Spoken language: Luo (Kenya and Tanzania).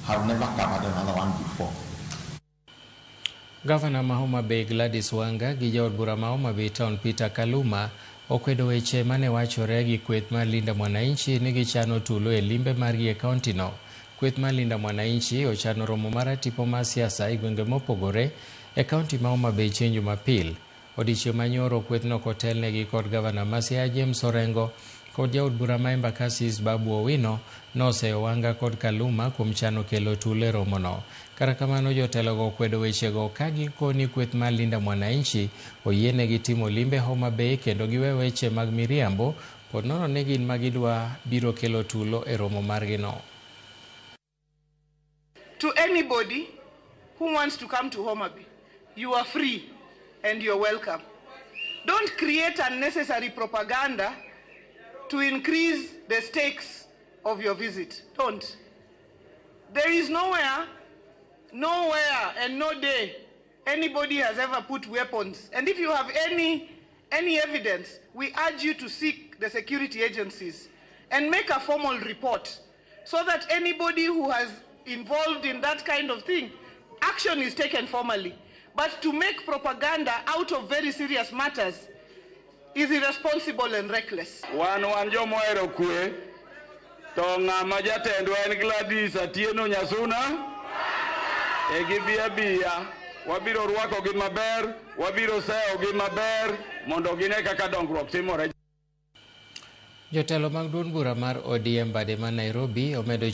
Have never covered another one before. Gavana ma Homa Bay Gladys Wanga gi jaod bura ma Homa Bay Town Peter Kaluma okwedo weche mane wachore gi kweth mar Linda Mwananchi ni gichano tulo e limbe margi e kaunti no. Kweth mar Linda Mwananchi ochano romo mar atipo mar siasa e gwenge mopogore e kaunti ma Homa Bay chieng' Jumapil. Odiechieng' manyoro kwethno kotelnegi kod gavana ma Siaya James Orengo kod jaod bura ma Embakasi Babu Owino noseyo Wanga kod Kaluma kuom chano kelo tulo e romono. Kata kamano, jotelogo okwedo wechego ka gikoni kweth mar Linda Mwananchi oyienegi timo limbe Homa Bay kendo giwe weche mag miriambo pod nono ni gin ma gidwa biro kelo tulo e romo margino. To anybody who wants to come to Homa Bay, you are free and you're welcome. Don't create unnecessary propaganda to increase the stakes of your visit. Don't. There is nowhere, nowhere and no day anybody has ever put weapons. And if you have any evidence, we urge you to seek the security agencies and make a formal report so that anybody who has involved in that kind of thing, action is taken formally. But to make propaganda out of very serious matters is irresponsible and reckless. Wan jomohero kwe to ng'ama jatendwa en Gladys Atieno Nyasuna e gibi abiya wabiro rwakogi maber, wabiro seyogi maber mondo gine kaka dongruok timore. Jotelo mag duond bura mar ODM bade ma Nairobi omedo